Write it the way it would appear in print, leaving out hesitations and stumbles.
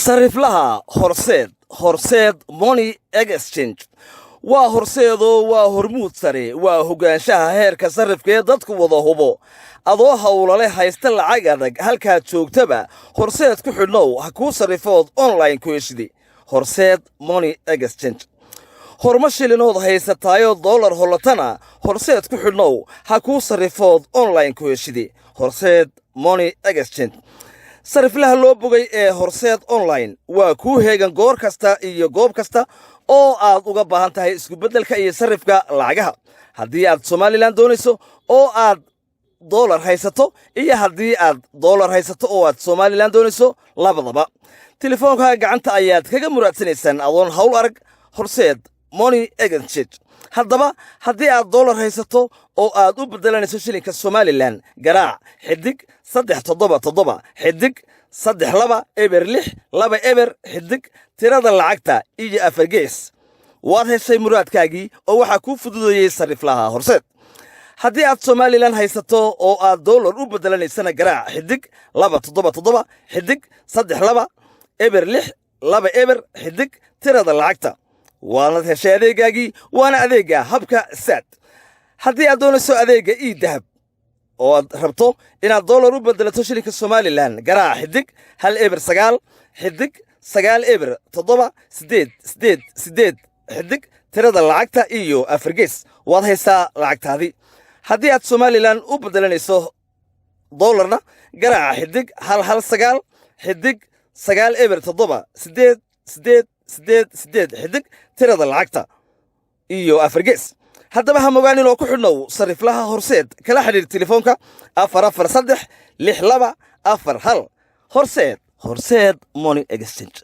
Sariflaha Horseed, Horseed Money Exchange, waa horseedoo waa hormuud sare, waa hoggaanshaha heerka sarrifka ee dadku wada hubo. Adoo hawlale haysta lacag adag, halkaad joogtaba Horseed ku xidhnow, ha kuu sarrifood online ku heshidi. Horseed Money Exchange. Horma shilinood haysataayoo dollar hollatana, Horseed ku xidhnow, ha kuu sarrifood online ku heshidi. Horseed Money Exchange. Sariflaha loo bogay ee Horseed Online waa kuu heegan goor kasta iyo goob kasta oo aad uga baahan tahay isku-beddelka iyo sarrifka lacagaha. Haddii aad Somaliland doonayso oo aad dollar haysato iyo haddii aad dollar haysato oo aad Somaliland doonayso, labadaba telefoonka gacanta ayaad kaga muraadsanaysaan adoon hawl arag. Horseed Money Exchange. Haddaba haddii aad dollar haysato oo aad u beddelanayso shilinka Somaliland, garaac *377 *320620 xidig, tirada lacagta iyo afargees. Waad heshay muraadkaagii oo waxaa kuu fududeeyey sariflaha Horseed. Haddii aad Somaliland haysato oo aad dollar u beddelanaysana, garaac *277 *320620 xidig, tirada lacagta. Waanad heshay adeegaagii, waana adeegga habka Zaad. Haddii aad doonayso adeegga eDahab oo aad rabto inaad dollar u beddelato shilinka Somaliland, garaac *109 *907 8 8 8 xidig, tirada lacagta iyo afargees. Waad haysaa lacagtaadii. Haddii aad Somaliland u beddelanayso dollarna, garaaca *119 *9078 8 8 8 xidig, tirada lacagta iyo afargees. Haddaba ha mogaanin oo ku xidhnow sariflaha Horseed. Kala xidhiir telefoonka 443 6241. Horseed, Horseed Money Exchange.